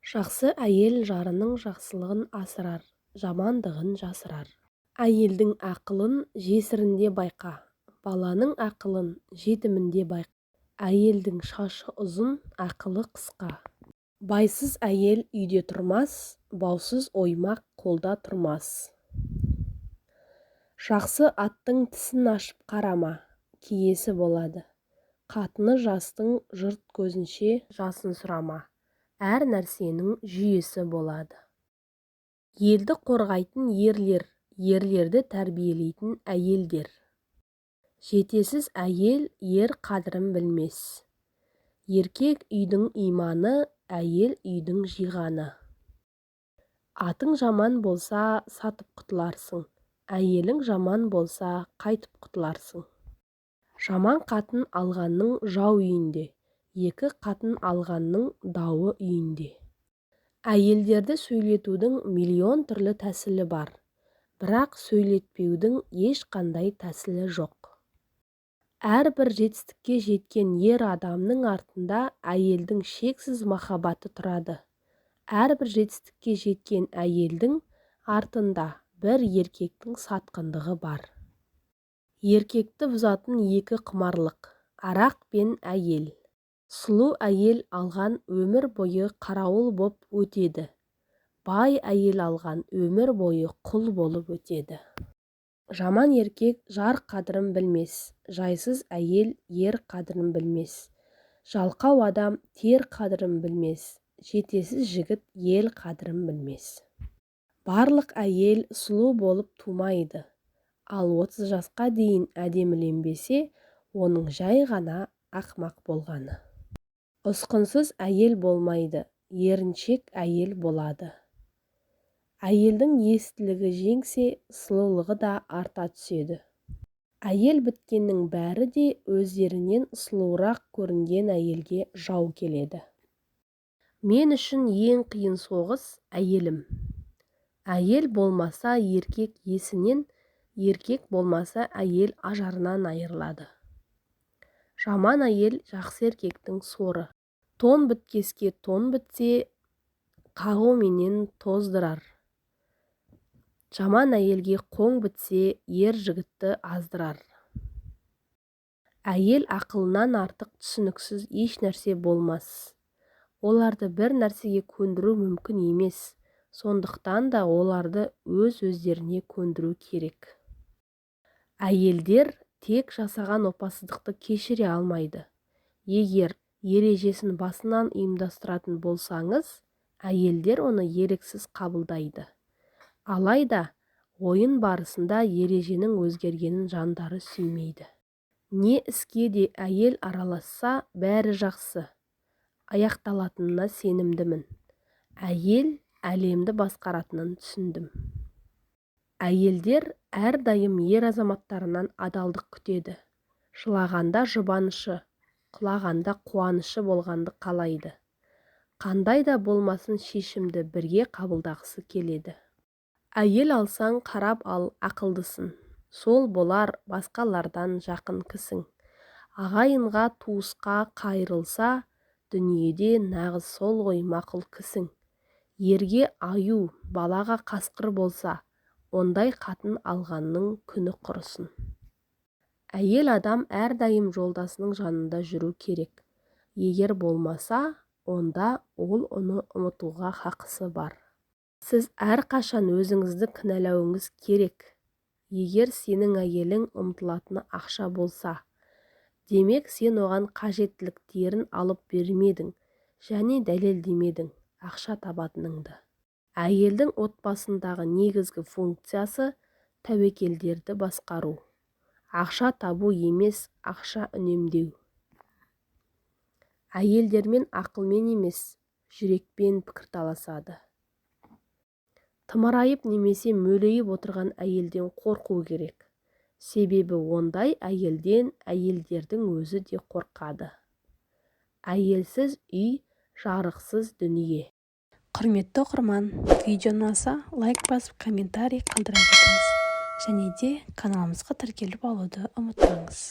Жақсы әйел жарының жақсылығын асырар, жамандығын жасырар. Әйелдің ақылын жесірінде байқа, баланың ақылын жетімінде байқа. Әйелдің шашы ұзын, ақылы қысқа. Байсыз әйел үйде тұрмас, баусыз оймақ қолда тұрмас. Жақсы аттың тісін ашып қарама, киесі болады. Қатыны жастың жұрт көзінше жасын сұрама, әр нәрсенің жүйесі болады. Елді қорғайтын ерлер, ерлерді тәрбиелейтін әйелдер. Жетесіз әйел ер қадірін білмес. Еркек үйдің иманы, әйел үйдің жиғаны. Атың жаман болса, сатып құтыларсың, әйелің жаман болса, қайтып құтыларсың? Жаман қатын алғанның жау үйінде, екі қатын алғанның дауы үйінде. Әйелдерді сөйлетудің миллион түрлі тәсілі бар, бірақ сөйлетпеудің ешқандай тәсілі жоқ. Әрбір жетістікке жеткен ер адамның артында әйелдің шексіз махаббаты тұрады. Әрбір жетістікке жеткен әйелдің артында бір еркектің сатқындығы бар. Еркекті бұзатын екі құмарлық: арақ пен әйел. Сұлу әйел алған өмір бойы қарауыл боп өтеді. Бай әйел алған өмір бойы құл болып өтеді. Жаман еркек жар қадірін білмес, жайсыз әйел ер қадірін білмес. Жалқау адам тер қадірін білмес, жетесіз жігіт ел қадірін білмес. Барлық әйел сұлу болып тумайды, ал 30 жасқа дейін әдеміленбесе, оның жай ғана ақымақ болғаны. Ұсқынсыз әйел болмайды, еріншек әйел болады. Әйелдің естілігі жеңсе, сұлулығы да арта түседі. Әйел біткеннің бәрі де өздерінен сұлуырақ көрінген әйелге жау келеді. Мен үшін ең қиын соғыс – әйелім. Әйел болмаса еркек есінен, еркек болмаса әйел ажарынан айырылады. Жаман әйел жақсы еркектің соры. Тон біткеске тон бітсе, қағуменен тоздырар. Жаман әйелге қоң бітсе, ер жігітті аздырар. Әйел ақылынан артық түсініксіз ешнәрсе болмас. Оларды бір нәрсеге көндіру мүмкін емес, сондықтан да оларды өз-өздеріне көндіру керек. Әйелдер тек жасаған опасыздықты кешіре алмайды. Егер ережесін басынан ұйымдастыратын болсаңыз, әйелдер оны еріксіз қабылдайды. Алайда, ойын барысында ереженің өзгергенін жандары сүймейді. Не іске де әйел араласса, бәрі жақсы аяқталатынына сенімдімін. Әйел әлемді басқаратынын түсіндім. Әйелдер әрдайым ер азаматтарынан адалдық күтеді. Жылағанда жұбанышы, құлағанда қуанышы болғанды қалайды. Қандай да болмасын шешімді бірге қабылдағысы келеді. Әйел алсаң қарап ал ақылдысын, сол болар басқалардан жақын кісің. Ағайынға туысқа қайырылса, дүниеде нағыз сол ғой мақұл кісің. Ерге аю, балаға қасқыр болса, ондай қатын алғанның күні құрысын. Әйел адам әрдайым жолдасының жанында жүру керек. Егер болмаса, онда ол оны ұмытуға хақысы бар. Сіз әрқашан өзіңізді кінәлауыңыз керек. Егер сенің әйелің ұмтылатыны ақша болса, демек сен оған қажеттіліктерін алып бермедің және дәлелдемедің ақша табатыныңды. Әйелдің отбасындағы негізгі функциясы тәуекелдерді басқару. Ақша табу емес, ақша үнемдеу. Әйелдермен ақылмен емес, жүрекпен пікірталасады. Тымырайып немесе мөлиіп отырған әйелден қорқу керек. Себебі ондай әйелден әйелдердің өзі де қорқады. Әйелсіз үй жарықсыз дүние. Құрметті оқырман, видео ұнаса, лайк басып, комментарий қалдыра кетіңіз. Және де каналымызға тіркеліп алуды ұмытпаңыз.